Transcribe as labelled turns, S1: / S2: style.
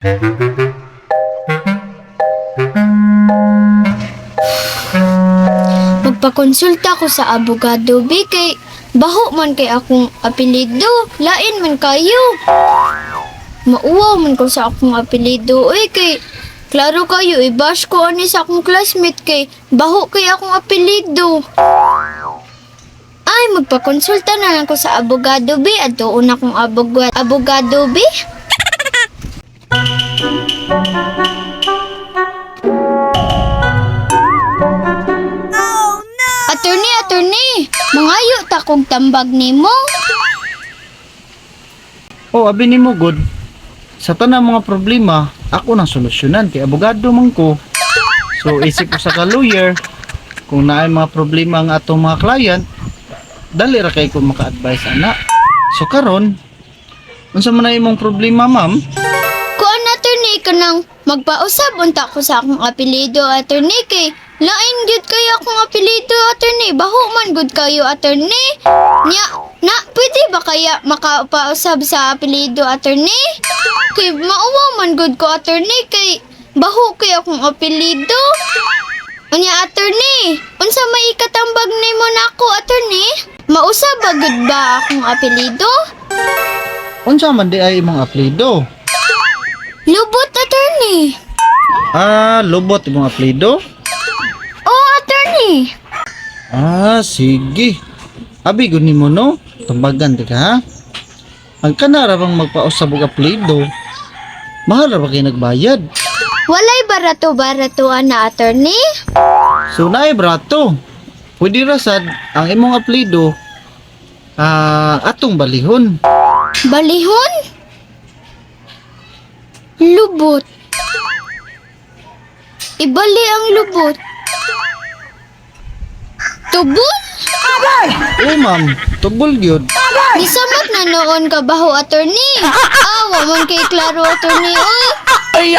S1: Magpakonsulta ko sa abogado bi kay baho man kay akong apelyido, lain man kayo. Mauwaw man ko sa akong apelyido oy kay klaro kayo i-bash ko ani sa akong classmate kay baho kay akong apelyido. Ay, magpakonsulta na lang ko sa abogado bi adto una kong abogado bi. Attorney, attorney, mangayo ta kong tambag nimo.
S2: Oh, abi nimo good. Sa tanang mga problema, ako nang solusyonan kay abogado man ko. So isip ko sa ka lawyer, kung naay mga problema ang atong mga client, dali ra kay ko maka-advise ana. So karon, unsa man na imong problema, ma'am?
S1: Kuan, attorney, kanang magpausab unta ko sa akong apelyido, attorney, kay lain gyud kayo akong apelyido, attorney, baho man gud kayo, attorney. Nya na pwede ba kaya makapausab sa apelyido, attorney? Kay mauwaw man gud ko, attorney, kay baho kay akong apelyido. Unya, attorney, unsa may ikatambag nimo nako, attorney? Mausab ba gud ba akong apelyido?
S2: Unsa man di ay imong apelyido?
S1: Lubot, attorney.
S2: Ah, lubot imong apelyido?
S1: Oh, attorney.
S2: Ah, sige. Abi gud nimo no? Tambagan di ka ha? Ang kanara bang magpausab og apelyido? Mahal ra ba kay nagbayad?
S1: Walay barato-barato ana, attorney.
S2: So naay brato. Pwede ra sad ang imong apelyido atong balihon.
S1: Balihon? Lubot. Ibali ang lubot. Tubol?
S2: Oo ma'am, tubol gyud.
S1: Gisamot na noon ka baho, attorney. Ah, wa man kay klaro, attorney. Oy.